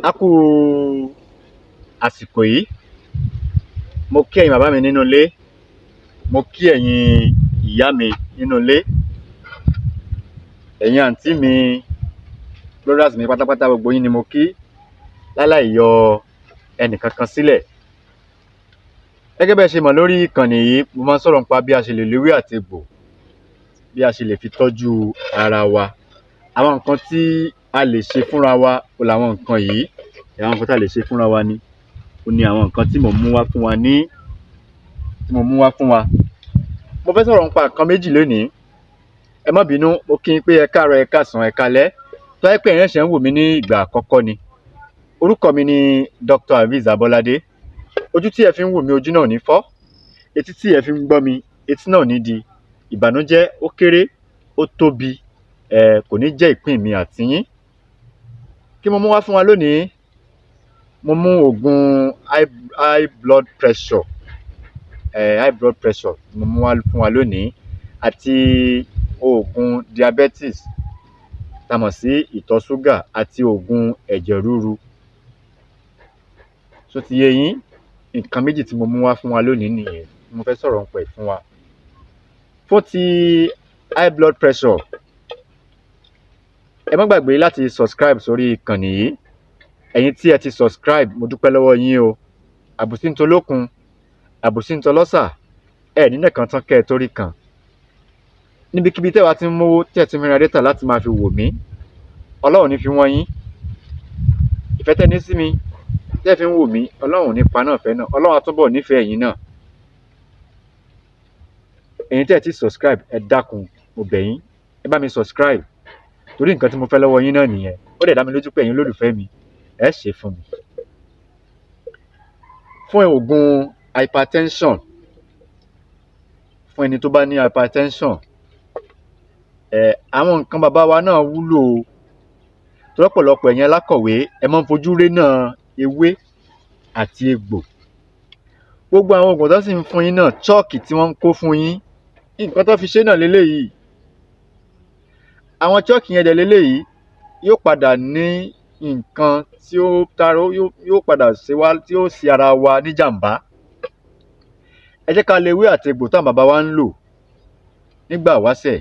A kú àsìkò yìí. Mo kí ẹ̀yin bàbá mi nínú ilé, mo kí ẹ̀yin ìyá mi nínú ilé, ẹ̀yin àǹtí mi, brothers mi pátápátá, gbogbo yín ni mo kí láláì yọ ẹnìkankan sílẹ̀. Gẹ́gẹ́ bẹ́ ṣe mọ̀, lórí ìkànnì yìí, mo máa ń sọ̀rọ̀ nípa bí a ṣe lè lo ewé àti egbò, bí a ṣe lè fi tọ́jú ara wa. Àwọn nǹkan tí a lè ṣe fúnra wa òhun làwọn nǹkan yìí. Àwọn nǹkan tí a lè ṣe fúnra wa ni, òhun ni àwọn nǹkan tí mò ń mú wá fún wa ní tí mo mú wá fún wa. Mo fẹ́ sọ̀rọ̀ nípa nǹkan méjì lónìí. Ẹ má bínú, mo kí yín pé ẹ káàárọ̀, ẹ káàsán, ẹ káalẹ́. Tó bá jẹ́ pé ẹ̀yin ṣẹ̀ṣẹ̀ ń wò mí ní ìgbà àkọ́kọ́ ni, orúkọ mi ni Dr. Hafiz Abọ́ládé. Ojú tí ẹ fi ń wò mí, ojú náà ò ní fọ́. Etí tí ẹ fi ń gbọ́ mi, etí náà ò ní di. Ìbànújẹ́, ó kéré, ó tóbi, kò ní jẹ́ ìpín mi àti yín. Kí mo mú wá fún wa lónìí? Mo mú oògùn high blood pressure, high blood pressure mo mú wá fún wa lónìí, àti oògùn diabetes tá a mọ̀ sí ìtọ̀ ṣúgà, àti oògùn ẹ̀jẹ̀ ríru. Ṣó ti yé yín? Nǹkan méjì tí mo mú wá fún wa lónìí nìyẹn tí mo fẹ́ sọ̀rọ̀ nípa ẹ̀ fún wa. Fún ti high blood pressure, ẹ má gbàgbé láti subscribe sórí ìkànnì yìí. Ẹ̀yin tí ẹ ti subscribe, mo dúpẹ́ lọ́wọ́ yín o. Àbùsí ń tolókun, àbùsí ń tọlọ́sà, ẹ ní nìkan tán kẹ́ ẹ tó rí kan. Níbikíbi tẹ́ wàá ti ń mówó, tẹ́ ẹ ti ń ra data láti máa fi wò mí, Ọlọ́run ò ní fi wọ́n yín. Ìfẹ́ tẹ́ ní sí mi tẹ́ ẹ fi ń wò mí, Ọlọ́run ò ní paná ìfẹ́ náà. Ọlọ́run á túbọ̀ nífẹ̀ẹ́ ẹ̀yin náà. Ẹ̀yin tẹ́ ẹ ti subscribe, ẹ dákun, mo bẹ̀ yín, ẹ bá mi subscribe, torí nǹkan tí mo fẹ́ lọ́wọ́ yín náà nìyẹn. Ó dẹ̀ dá mi lójú pé ẹ̀yin olólùfẹ́ mi, ẹ ṣe fún mi. Fún oògùn hypertension, fún ẹni tó bá ní hypertension, àwọn nǹkan bàbá wa náà wúlò o, torí ọ̀pọ̀lọpọ̀ ẹ̀yin alákọ̀wé, ẹ máa ń fojú rénà ewé àti egbò. Gbogbo àwọn oògùn tó sì ń fún yín náà, chalk tí wọ́n ń kó fún yín, nǹkan tó fi ṣe náà leléyìí. Àwọn chalk yẹn dẹ̀ leléyìí, yóò padà ní nǹkan tí ó tara yóò padà ṣe wá, tí ó ṣe ara wa níjàmbá. Ẹ jẹ́ ká lo ewé àti egbò táwọn bàbá wa ń lò nígbà ìwáṣẹ̀,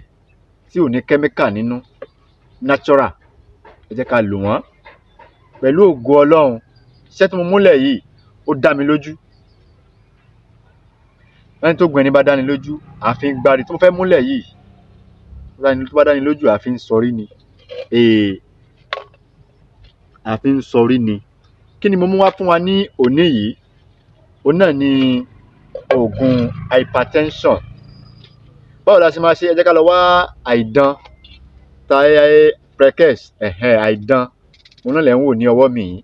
tí ò ní kẹ́míkà nínú, natural. Ẹ jẹ́ ká lò wọ́n. Pẹ̀lú ògo Ọlọ́run, iṣẹ́ tí mo múlẹ̀ yìí, ó dá mi lójú. Wọ́n ní tóògùn ẹni bá dáni lójú, àá fi ń gbárí. Tí mo fẹ́ múlẹ̀ yìí, tó bá dáni lójú, àá fi ń sọrí ni, àá fi ń sọrí ni. Kí ni mo mú wá fún wa ní òní yìí? Òhun náà ni oògùn hypertension. Báwo la ṣe máa ṣe? Ẹ jẹ́ ká lọ wá àìdán prekese, àìdán, òun náà lẹ̀ ń wò ní ọwọ́ mi yìí.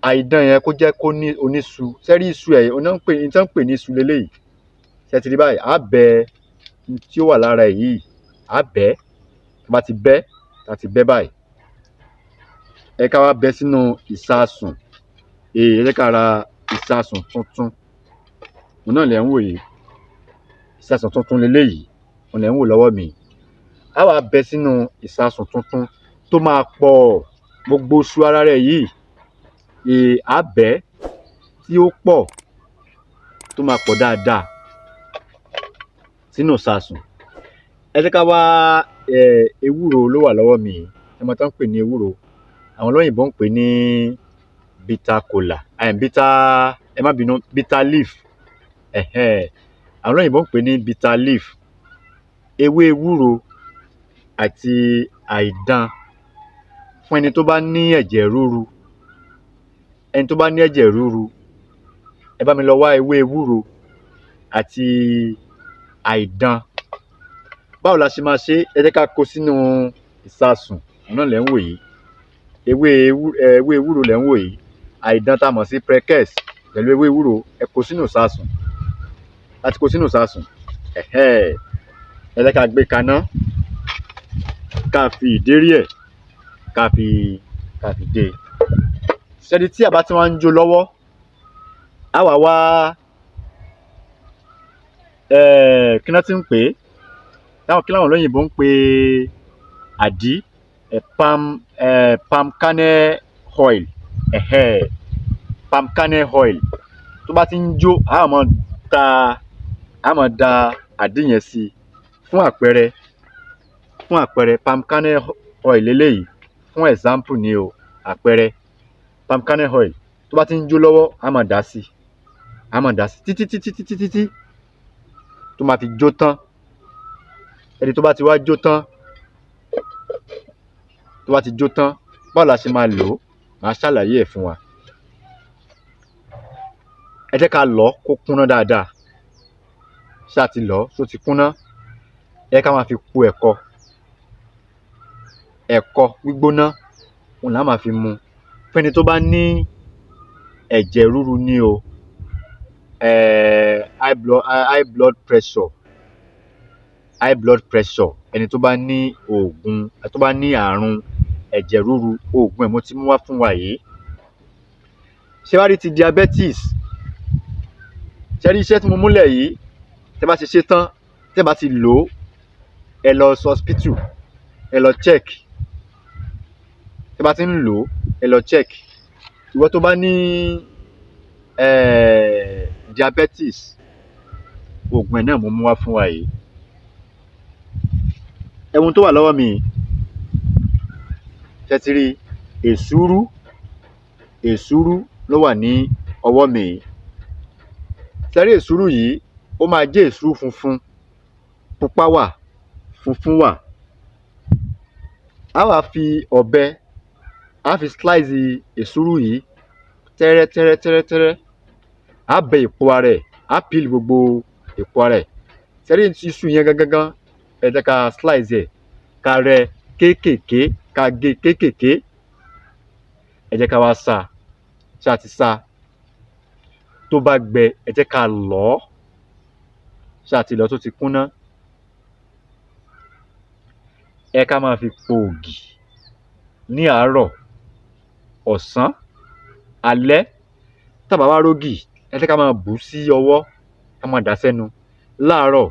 Àìdán yẹn, kó jẹ́ kó ní oníṣu. Ṣé rí iṣu ẹ̀? Òun náà ń pè ní tí wọ́n ń pè ní iṣu leléyìí. Ṣé ẹ ti rí báyìí? Á bẹ n tí ó wà lára ẹ̀ yìí, á bẹ́. Tó bá ti bẹ́, tá ti bẹ́ báyìí, ẹ ká wá bẹ́ sínú ìsasùn. Ẹ jẹ́ ká ra ìsasùn tuntun, òun náà lẹ̀ ń wò yìí. Ìsasùn tuntun leléyìí, òun lẹ̀ ń wò lọ́wọ́ mi yìí. Á wá bẹ́ sínú ìsasùn tuntun tó máa pọ̀. Gbogbo iṣu ara rẹ̀ yìí, á bẹ́ tí ó pọ̀, tó máa pọ̀ dáadáa sínú ìsasùn. Ẹ jẹ́ ká wá ewúro ló wà lọ́wọ́ mi yìí. Ẹ mọ tán ń pè ní ewúro, àwọn olóyìnbó ń pè ní bitter kola, bitter, ẹ má bínú, bitter leaf. Àwọn olóyìnbó ń pè ní bitter leaf. Ewé ewúro àti àìdán, fún ẹni tó bá ní ẹ̀jẹ̀ ríru. Ẹni tó bá ní ẹ̀jẹ̀ ríru, ẹ bá mi lọ wá ewé ewúro àti àìdán. Báwo la ṣe máa ṣe é? Ẹ jẹ́ ká kó sínú ìsasùn, òun náà lẹ̀ ń wò yìí. Ewé ewúro lẹ̀ ń wò yìí, àìdán tá a mọ̀ sí prekese pẹ̀lú ewé ewúro. Ẹ kó sínú ìsasùn. A ti kó sínú ìsasùn. Ẹ jẹ́ ká gbé kaná, ká fi ìdérí ẹ̀, ká fi dé e. Ṣẹ́ni tí a bá ti wá ń jó lọ́wọ́, á wá wá kí ná tí ń pè é, táwọn kí láwọn olóyìnbó ń pè àdí, palm kernel oil. Ẹ̀hẹ́, palm kernel oil tó bá ti ń jó, a máa ta, a máa da àdí yẹn sí i. Fún àpẹẹrẹ, palm kernel oil eléyìí, fún example ni o, àpẹẹrẹ palm kernel oil tó bá ti ń jó lọ́wọ́, a máa dà á sí i, a máa dà á sí i títí títí títí títí tó máa fi jó tán. Ẹni tó bá ti wá jó tán, tó bá ti jó tán, báwo la ṣe máa lò ó? Màá ṣàlàyé ẹ̀ fún wa. Ẹ jẹ́ ká lọ̀ ọ́ kó kúnná dáadáa. Ṣé a ti lọ̀ ọ́? Ṣó ti kúnná? Ẹ jẹ́ ká máa fi po ẹ̀kọ. Ẹ̀kọ gbígbóná òun là á máa fi mu. Fún ẹni tó bá ní ẹ̀jẹ̀ ríru ní o, high blood pressure, high blood pressure, ẹni tó bá ní oògùn, tó bá ní àrùn ẹ̀jẹ̀ ríru, oògùn ẹ̀ mo ti mú wá fún wa yìí. Ṣé wá rí ti diabetes? Ṣé rí iṣẹ́ tí mo múlẹ̀ yìí, tẹ́ bá ti ṣe tán, tẹ́ bá ti lò ó, ẹ lọ sí hospital, ẹ lọ check. Tẹ́ bá ti ń lò ó, ẹ lọ check. Ìwọ tó bá ní diabetes, oògùn ẹ̀ náà mo mú wá fún wa yìí. Ẹ̀hun tó wà lọ́wọ́ mi yìí, ṣé ẹ ti rí i? Èsúrú, èsúrú ló wà ní ọwọ́ mi yìí. Ṣé rí èsúrú yìí, ó máa jẹ́ èsúrú funfun. Pupa wà, funfun wà. Á wá fi ọ̀bẹ, á fi slice èsúrú yìí tẹ́rẹ́ tẹ́rẹ́ tẹ́rẹ́ tẹ́rẹ́. Á bẹ èpo ara ẹ̀, á peel gbogbo èpo ara ẹ̀. Ṣé rí iṣu yẹn gangan gan, ẹ jẹ́ ká slice ẹ̀, ká rẹ́ kéékèèké, ká gé kéékèèké. Ẹ jẹ́ ká wá sá. Ṣé a ti sá? Tó bá gbẹ, ẹ jẹ́ ká lọ̀ ọ́. Ṣé a ti lọ̀ ọ́ tó ti kúnná? Ẹ ká máa fi po ògì ní àárọ̀, ọ̀sán, alẹ́. Tá bá wá rógì, ẹ jẹ́ ká máa bù ú sí ọwọ́, ká máa dà á sẹ́nu láàárọ̀,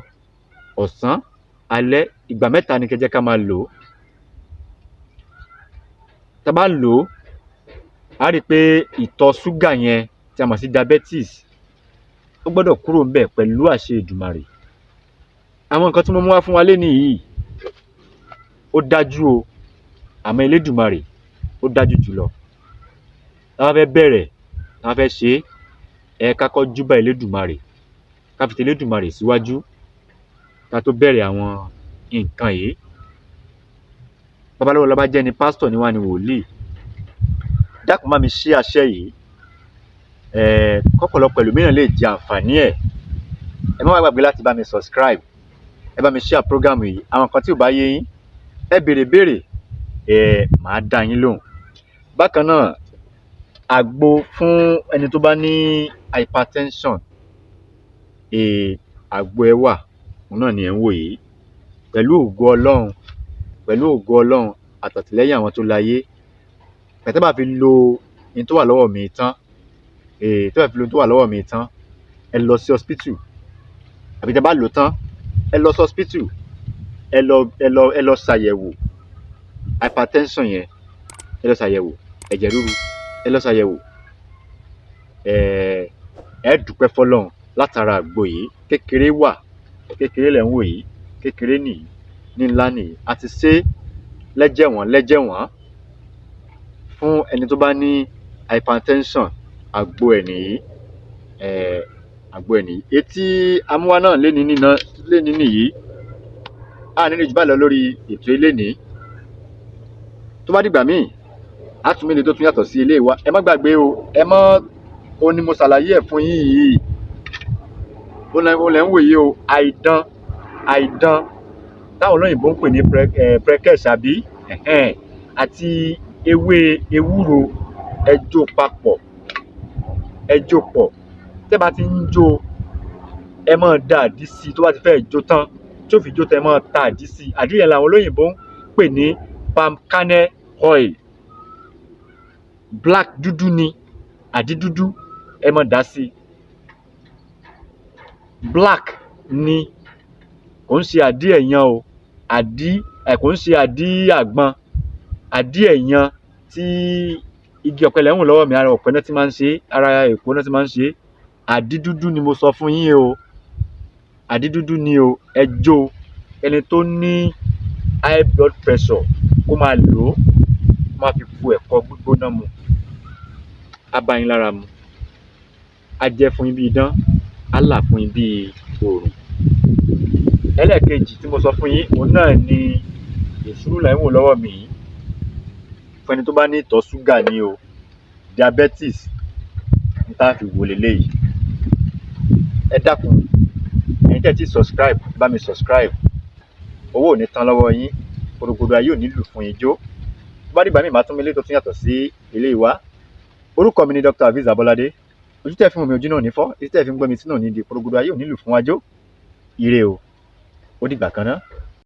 ọ̀sán, alẹ́. Ìgbà mẹ́ta ni kẹ́ jẹ́ ká máa lò ó. Tá bá lò ó, á rí i pé ìtọ̀ ṣúgà yẹn tí a mọ̀ sí diabetes, ó gbọ́dọ̀ kúrò ńbẹ̀ pẹ̀lú àṣẹ Èdùmàrè. Àwọn nǹkan tí mo mú wá fún wa lénìí yìí, ó dájú o, àmọ́ Elédùmarè ó dájú jùlọ. Tá bá fẹ́ bẹ̀rẹ̀, tá bá fẹ́ ṣe é, ẹ ká kọ́kọ́ júbà Elédùmarè, ká fi ti Elédùmarè síwájú ká tó bẹ̀rẹ̀ àwọn nǹkan yìí. Babaláwo la bá jẹ́ ni, pásítọ̀ ni wá ni, wòlíì, dákun bá mi share iṣẹ́ yìí kọ́pọ̀lọpọ̀ ẹlòmíràn lè jẹ àǹfààní ẹ̀. Ẹ má wá gbàgbé láti bá mi subscribe, ẹ bá mi share program yìí. Àwọn nǹkan tí ò bá yé yín, ẹ béèrè béèrè, màá dá yín lóhùn. Bákan náà, àgbo fún ẹni tó bá ní hypertension, àgbo ẹ̀ wà, òun náà ni ẹ̀ ń wò yìí. Pẹ̀lú ògo Ọlọ́run, pẹ̀lú ògo Ọlọ́run àtàtìlẹ́yìn àwọn tó láyé, tẹ́ bá fi lo ohun tó wà lọ́wọ́ mi tán, tẹ́ bá fi lo ohun tó wà lọ́wọ́ mi tán, ẹ lọ sí hospital, àbí tẹ́ bá lò ó tán, ẹ lọ sí hospital, ẹ lọ ṣàyẹ̀wò hypertension yẹn, ẹ lọ ṣàyẹ̀wò ẹ̀jẹ̀ ríru, ẹ lọ ṣàyẹ̀wò. Ẹ dúpẹ́ fọ́lọ́run látara àgbo yìí. Kékeré wà, kékeré lẹ̀ ń wò yìí, kékeré nìyí, ní ńlá nìyí. A ti ṣe é lẹ́jẹ̀wọ́n lẹ́jẹ̀wọ́n fún ẹni tó bá ní hypertension. Àgbo ẹ̀ nìyí, àgbo ẹ̀ nìyí. Etí amúwá náà lénìí níná lénìí nìyí. A ní ní jù báyìí lọ lórí ètò elénìí. Tó bá dìgbà míì, á tún méle tó tún yàtọ̀ sí eléyìí wá. Ẹ má gbàgbé o, ẹ má ó ní mo ṣàlàyé ẹ̀ fún yín yìí, ó lẹ̀ ń wò yìí o. Àìdán, àìdán táwọn olóyìnbó ń pè ní prekese àbí àti ewé ewúro, ẹ jó papọ̀, ẹ jó pọ̀. Tẹ́ bá ti ń jó, ẹ máa da àdí sí i. Tó bá ti fẹ́ jó tán, tí ó fi jó tán, ẹ máa ta àdí sí i. Àdí yẹn làwọn olóyìnbó ń pè ní palm kernel oil. Black, dúdú ni àdí dúdú, ẹ máa dà á sí i. Black ni, kò ń ṣe àdí ẹ̀yan o, àdí ẹ̀ kò ń ṣe àdí àgbọn, àdí ẹ̀yan tí Igi ọ̀pẹ lẹ̀ ń wò lọ́wọ́ mi, ara ọ̀pẹ náà ti máa ń ṣe é, ara èpo náà ti máa ń ṣe é. Àdídúdú ni mo sọ fún yín o, àdídúdú ni o. Ẹ jó o, ẹni tó ní high blood pressure kó máa lò ó, kó máa fi po ẹ̀kọ gbígbóná mu. Á bá yín lára mu, á jẹ́ fún yín bí idán, á là fún yín bí oòrùn. Ẹlẹ́ẹ̀kejì tí mo sọ fún yín, òun náà ni èsúrú lẹ̀ ń wò lọ́wọ́ mi yìí. Fún ẹni tó bá ní ìtọ̀ ṣúgà ni o, diabetes, n tá fi wò leléyìí. Ẹ dákun, ẹ̀yin tẹ́ ẹ ti subscribe, bá mi subscribe. Owó ò ní tán lọ́wọ́ yín, gbòrògbòdò ayé ò ní lù fún yín jó. Tó bá dìgbà míì, màá tún mi létò tó yàtọ̀ sí eléyìí wá. Orúkọ mi ni Dr. Aviz Abolade. Ojú tẹ́ fi ń wò mí, ojú náà ò ní fọ́. Etí tẹ́ fi ń gbọ́ mi, etí náà ò ní di. Gbòrògbòdò ayé ò ní lù fún wa jó. Ire o, ó dìgbà kan náà.